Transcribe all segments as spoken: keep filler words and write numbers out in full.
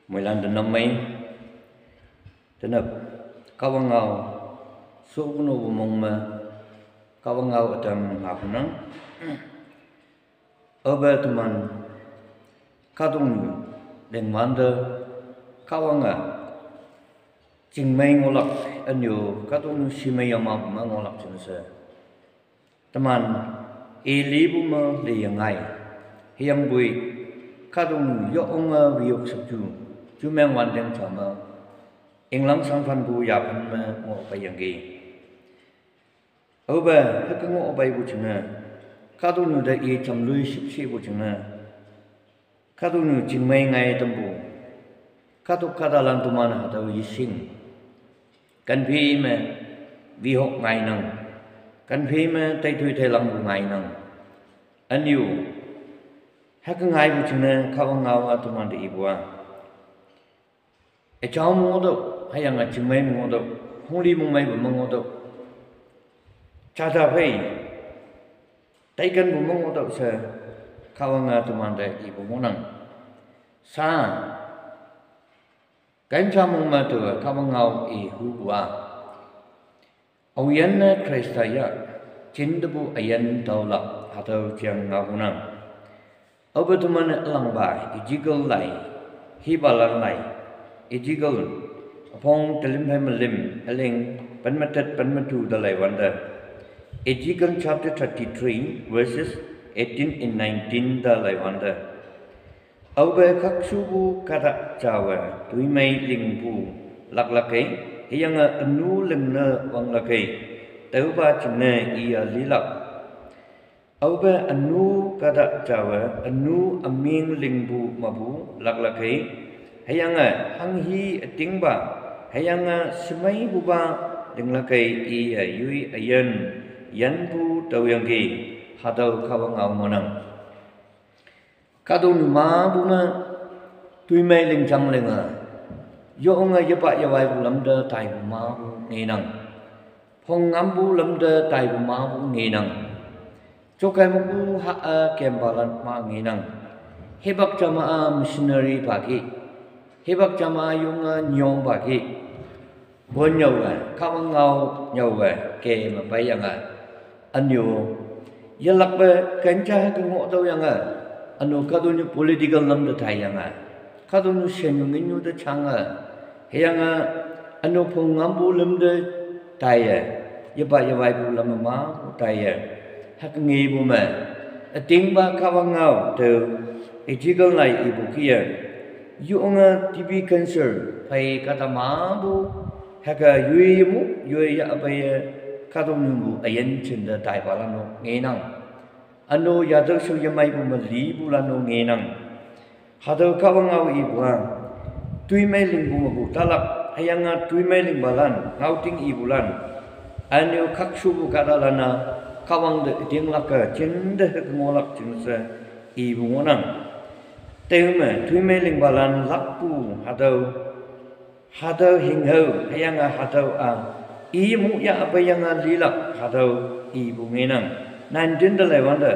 Moilan de nammei, tenap, Kahwang ngau, sokunu bumong me, Kahwang ngau atam ngakunang. Abe teman, katung lengmante, Kahwang a, chingmei ngolak, anyo, katung simei yama buma ngolak jingse. Teman, e libu me le yangai. Hiyang bui, katung yo onga wiyok sepju, jumeng wanteng jama. Inglang sangpan bu yapan me ngo bai yanggi. Aube, heke ngo bai bu jinge. Katung nu de i jamlui sipsi bu jinge. Katung nu jingmei ngai tembu. Katuk kadalan teman hatau yising. Kanphi me wihok ngai nang. Kanphi me taitui tailang bu ngai nang. Anyu. Heke ngai bu jingne Kahwang ngau a teman de ibua. Echao mengodo, hayang a jingmei mengodo, hongli mongmei bu mengodo. Chata phei. Taikan bu mengodo se Kahwang a teman de ibu monang. Sa. Kancha mongma tu Kahwang ngau i hu bua. Aoyin ne Khrista ya, chin debu ayin taulak hatau jiang ngau hunang. Aube teman langba, Ezekiel lai, hibalan lai, Ezekiel, apong telim hai melim, eling, penmetet penmetu dalai wanda. Ezekiel chapter thirty-three, verses eighteen and nineteen dalai wanda. Aube kaksubu kadak jawe, tuimei lingbu laklakei, hiyang a anu lingne wanglakei, tauba jingne iya lilak. Aube anu kadak jawe, anu aming lingbu mabu laklakei, hiyang a hanghi atingba, hiyang a semei buba linglakei iya yui ayan, yanbu tauyangki, hatau Kahwang ngau monang. Katung nu mabu me, tuimei lingjang linga. Yo onga yepa yewai bu lamde tai bu mabu ngenang. Phong ngambu lamde tai bu mabu ngenang. Chokai mabu ha a kembalan ma ngenang. Hebak jama a missionary bagi. Hebak jama a yong a nyong bagi. Bon nyau a, Kahwang ngau nyau a, ke me pai yang a. Anyo, yalak be kancha ke ngo tau yang a. Ano katung nu political lam de tai yang a. Katung nu shen nu ngin nu de chang a. Heyang a, ano phong ngambu lam de tai a. Yepa yewai bu lam ma bu tai a. Hak ngi bu me. Ating ba Kahwang ngau te. Ezekiel lai ibu kia. Yu onga T B cancer. Pai kata ma bu. Haka yui mu, yui ya abai ya, katung nu mu, ayan chin de tai ba lano ngenang. Ano yadau su yamai bu mali bu lano ngenang. Hatau Kahwang ngau ibu ang. Tuimei ling bu mabu talak, hayang a tuimei ling balan, ngau ting ibu lan. Ano kaksu bu kata lana, Kahwang de iting laka, chin de hek ngolak chin se, ibu ngonang. Teume, tuimei ling balan lak bu, hatau, Hatau hing hau, hayang a hatau a. I mu ya apa yang a lilak hatau i bu ngenang. Nineteen de lai wanda.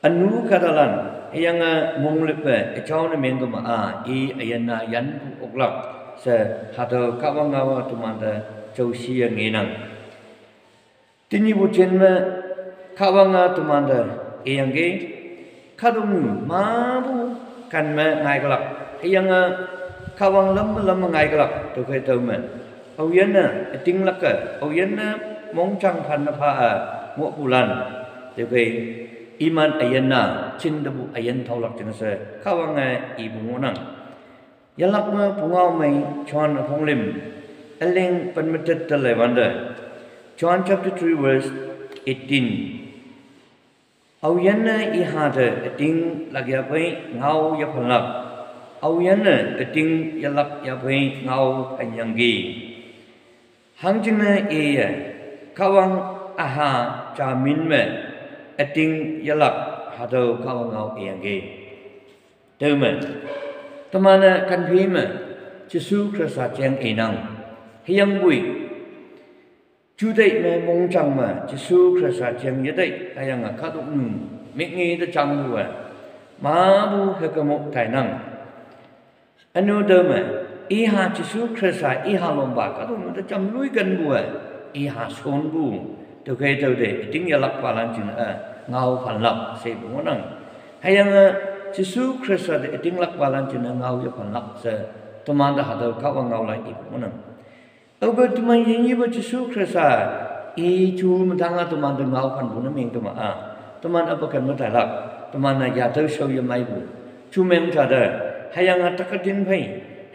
Anu kadalan, hayang a mong lepe, echao ne meng ma a, i ayan a yan bu oklak. Se hatau Kahwang ngau a teman de chau si a ngenang. Tini bu chen me Kahwang a teman de eyang ke, katung nu ma bu kan me ngai kelak. Eyang a Kahwang lam lam ngai kelak. Tu ke tau me. Au yan na, ating lak ke. Au yan na, mong chang phan na pha a, ngok bulan. Tu ke, iman ayan na, chin de bu ayan tau lak chin se. Kahwang a i bu ngonang. Yalak me pungau mei John apong lim. Eling pen metet te lai wanda. John chapter three verse eighteen. Au yan ne i ha te ating lak ya pei ngau ya phan lak. Au yan ne ating yalak ya pei ngau phan yang gi. Hang jing ne i ye. Kahwang aha cha min me ating yalak hatau Kahwang ngau i yang gi. Teume, temane kanphi me, Jesu Khrista jeng inang, hiyang bui. Judei me mongchang me, Jesu Khrista jeng yedei, hayang a katuk nu, mikngi de chang bu e. Ma bu hekemok tainang. Anu tüome, iha Jesu Khrista iha longpa kahtoknyu te jamloi kenpu-e, iha shonpu, tüokhei tüote ütinglakpalan jingne, ngaophanlak shepu ngohnang. Hüyange Jesu Khrista te ütinglakpalan jingne ngao yephanlak she, temante hatüo Kahwang ngaolan ipu ngohnang. Aope teman yinyepa Jesu Khrista, i ju me tanga temante ngaophanpu ne meng tema-a, teman ape ken me tailak, teman-e yatüo shao yemeipu, ju meng ja te, hüyange takadin phei,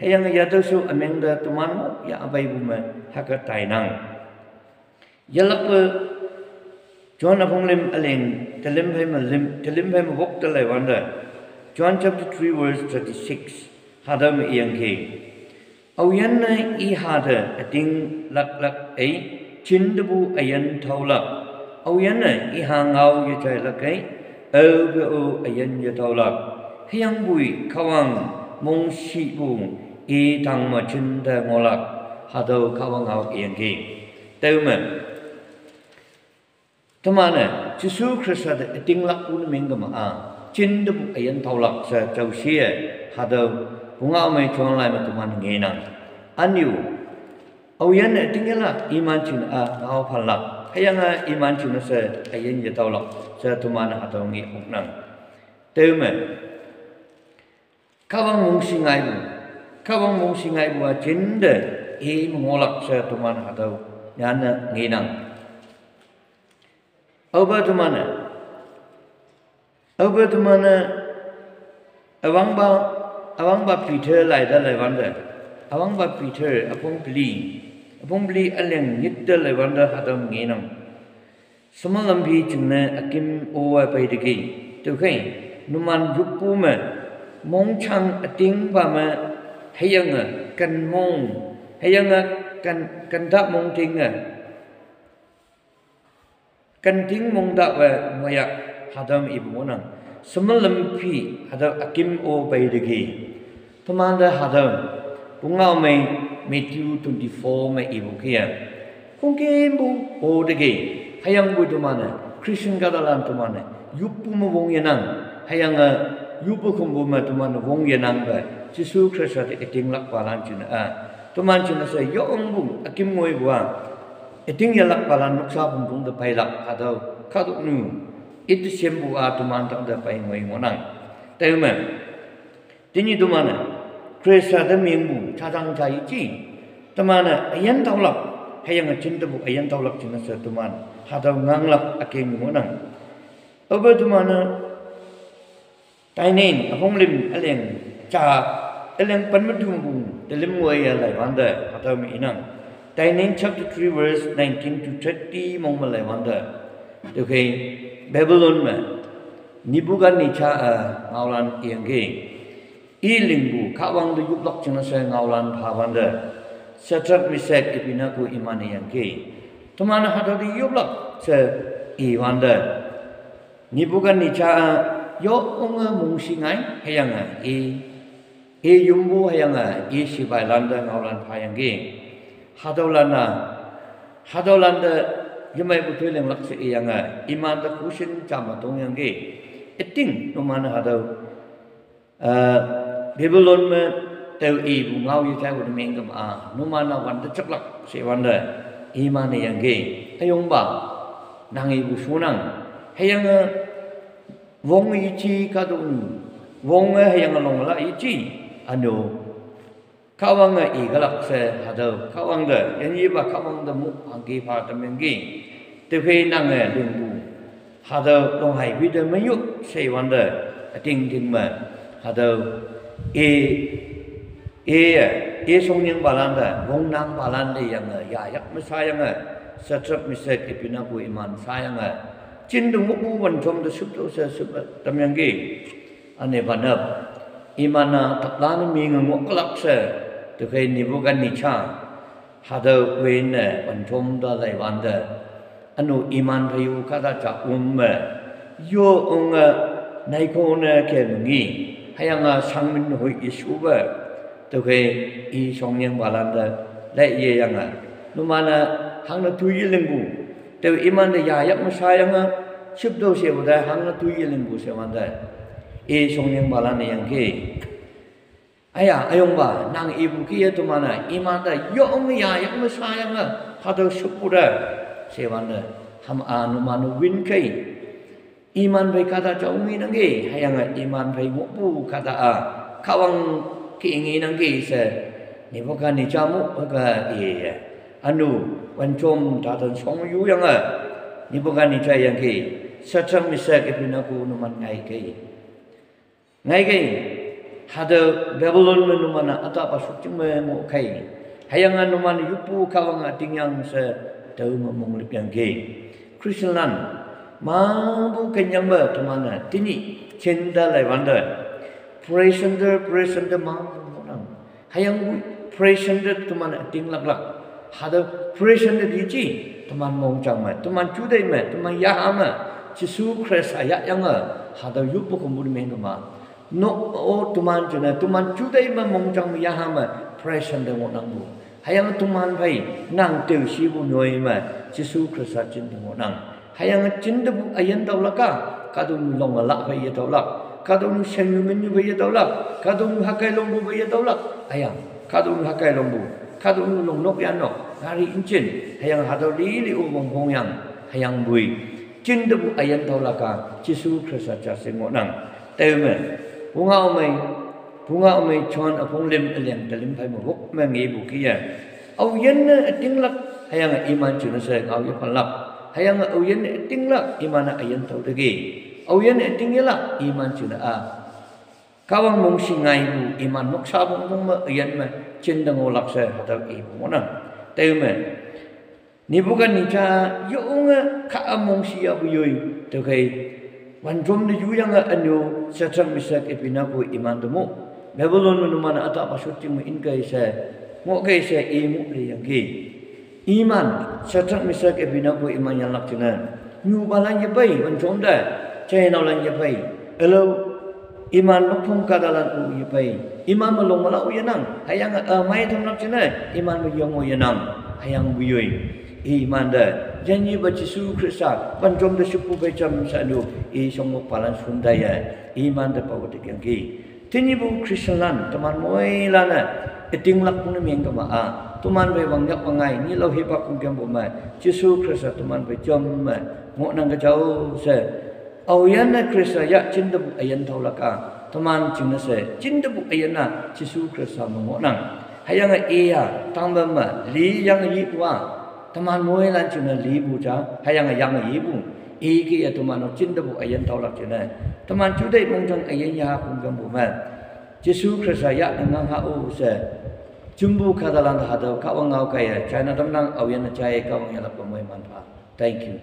hüyange yatüo shao ümeng te teman mo ya peipu me hüke tainang. Yelakpe John üpong lüm üleng, telim phei me lüm, telim phei me wok te leiwante, John chapter three verse thirty-six, hatüo me iyangki. Aoyinne iha te ütinglaklak ei, jintepu üyin taolak. Aoyinne iha ngao yejailak ei, aope-o üyin yetaolak. Hüyangpoi Kahwang mongshipu i tangme jinte ngohlak, hatüo Kahwang ngao iyangki. Tüome, teman-e Jesu Khrista te ütinglakpu ne meng kema-a, jintepu üyin taolak she jao she-e, hatüo pungao mei John lai me teman ngenang. Ünyu, aoyinne ütinglak iman jingne-a ngaophanlak, hüyange iman jingne she üyin yetaolak she teman hatüo nge oknang. Tüome, Kahwang mongshi ngaipu, Kahwang mongshi ngaipu-a jinte i me ngohlak she teman hatüo nyanne ngenang. Aope teman-e, aope teman-e, üwangpa, üwangpa Peter lai te leiwante, üwangpa Peter üpong peli, üpong peli üleng nyit te leiwante hatüo ngenang. Shemelam phi jingne üküm-o-e peiteki. Tüokhei, numan yoppu me, mongjang ütingpa me, hüyange ken mong, hüyange ken, ken ta mong tinge, ken ting mong tawe ngoiya, hatüo me ipu ngohnang. Shemelam phi, hatüo üküm-o peiteki. Temante hatüo, pungao mei Matthew twenty-four me ipu kih-a, khongkümpu-o teki, hüyangpoi teman-e, Christian kahtalan teman-e, yoppu me wong yenang, hüyange, yoppu khongpu me teman-e wong yenangpe, Jesu Khrista te ütinglakpalan jingne-a, teman jingne she yongpu üküm ngoipu-a, ütinglakpalan noksa pongpong te peilak hatüo kahtoknyu, ite shempu-a teman tangte pei ngoi ngohnang. Tüome, tenyih teman-e, Khrista te mengpu jajang ja yeji, teman-e üyin taolak, hüyange jintepu üyin taolak jingne she teman hatüo nganglak üküm ngohnang. Aope teman-e, Daniel üpong lüm üleng ja, üleng pen me tümpu, telim ngoi ya leiwante hatüo me inang. Daniel chapter three verse nineteen to thirty mong me leiwante, tüokhei, Babylon me, Nebuchadnezzar-e ngaolan iyangki. I lingpu Kahwang te yoplak jingne she ngaolan phawante, Shadrach, Meshach, Abednego iman-e iyangki. Teman hatüo te yoplak she iwante, Nebuchadnezzar-a yonge mongshi ngai, hüyange i, i yumpu hüyange i shipailante ngaolan phayangki. Hatüolan-a, hatüolante yemeipu toi linglak she iyange, imante khusin jame tongyangki. Üting numan hatüo, eh, Babylon me tao ipu ngao yejaipu ne meng kema-a, numan-a wante jaklak she wante, iman-e yangki. Üyongpa, nang ipu shunang, hüyange wong yeji kahtoknyu, wonge hüyange longla yeji, üno, Kahwange ikelak she hatüo Kahwang te, yinyepa Kahwang te mo hangki pha tamyangki. Tüokhei nange lingpu, hatüo longhaipi te meyop she wante, üting ting me, hatüo i, i, i shongyingpalan te, wongnangpalan te yange, yayak me shayange, Shadrach, Meshach, Abednego iman shayange, jinte ngohpu wünjom te shüptüoh she shüp tamyangki. Üne panap, iman-a taplan menge ngohlak she, tüokhei Nebuchadnezzar, hatüo win-e wünjom te leiwante, üno iman phei-o kahta ja üm me, yo onge, naikone ke mengi, hüyange shangmin hoi yeshupe, tüokhei i shongyingpalan te, lei yeyange, numan-e hangne toi yelingpu, tao imante yayak me shayange, shüptüoh shepu te hangne toi yelingpu she wante, i shongyingpalan-e yangki. Aya, ayongba, nang ibu kih-e teman-e, iman te yong ya, yong me sa yang a, hatüo shüppu te. She wante, ham-a numan-e win kei. Iman phei kahta jao ngenangki, hüyange iman phei ngohpu kahta-a, Kahwang kih ngenangki she, Nebuchadnezzar mo hüke iye. Ünu, wanjom taten shong yuyange, Nebuchadnezzar yangki, Shadrach, Meshach, Abednego numan ngaikei. Ngaikei, hatüo Babylon me numan-e ütahpa shotjing me ngohkei. Hüyange numan yoppu Kahwang ütingyang she, tao me monglüp yangki. Christianlan, mapu kenyang me teman-e, tenyih, chinta laiwante. Present, present mapu ngohnang. Hüyangpoi, present teman-e ütinglaklak. Hatüo present yeji, teman mongjang me, teman juteih me, teman yaha me, Jesu Khrista yahyange, hatüo yoppu khümpu ne mengkema. Nok-o teman jingne, teman juteih me mongjang me yaha me, present te ngohnangpu. Hüyange teman phei, nang tüo shipu nyoi me, Jesu Khrista jinte ngohnang. Hüyange jintepu üyin taolak-a, kahtoknyu longe la phei yetaolak, kahtoknyu shengnyu minnyu phei yetaolak, kahtoknyu hakai longpu phei yetaolak, hüyange, kahtoknyu hakai longpu, kahtoknyu long nok ya nok, gari engine, hüyange hatüo lili-o wongpongyang, hüyangpoi. Jintepu üyin taolak-a, Jesu Khrista ja she ngohnang. Tüome, pungao mei, pungao mei John üpong lüm üleng telim phei me wok me ngepu kih-e. Aoyinne ütinglak, hüyange iman jingne she ngao yephanlak. Hüyange aoyinne ütinglak, iman-e üyin taoteki. Aoyinne ütingyelak, iman jingne-a. Kahwang mongshih ngaipu, iman noksa pongpong me, üyin me, jinte ngohlak she, hatüo ipu ngohnang. Tüome, Nebuchadnezzar yonge kah-a mongshih yahpu yoi, tüokhei, wanjom te yuyange ünu, Shadrach, Meshach, Abednego iman te mo, Babylon me numan ütahpa shotjing me inkei she, ngohkei she i mo liyangki. Iman, Shadrach, Meshach, Abednego iman yanlak jingne, nyupalan yepei, wanjom te, jainaolan yepei, ülao, iman nokphong kahtalan-o yepei, iman me long me la-o yenang, hüyange ümei tamlak jingne, iman me yong-o yenang, hüyangpoi yoi. Imante, yanyipa Jesu Khrista, wanjom te shüppu phei jam she ünu, i shongmokpalan shun taiye, imante pawe tekyangki. Tenyihpu Christianlan, teman moilan-e, ütinglakpu ne mengkema-a, teman phei wangnyak wangngai, nyilaohipa khongkümpu me, Jesu Khrista teman phei jam me, ngohnang ke jao she, aoyinne Khrista yah jintepu üyin taolak-a, teman jingne she, jintepu üyin-a, Jesu Khrista me ngohnang. Hüyange iya, tangme me, liyange yipu-a, teman moilan jingne lipu ja, hüyange yange yipu, ikih-e teman-o jintepu üyin taolak jingne, teman juteih mongjang üyin yaha khongkümpu me, Jesu Khrista yah ngang ha-o she, jumpu kahtalan te hatüo Kahwang ngao kaiye, jaine tamnang. Aoyinne jai Kahwang yelakpe moiman pha. Thank you.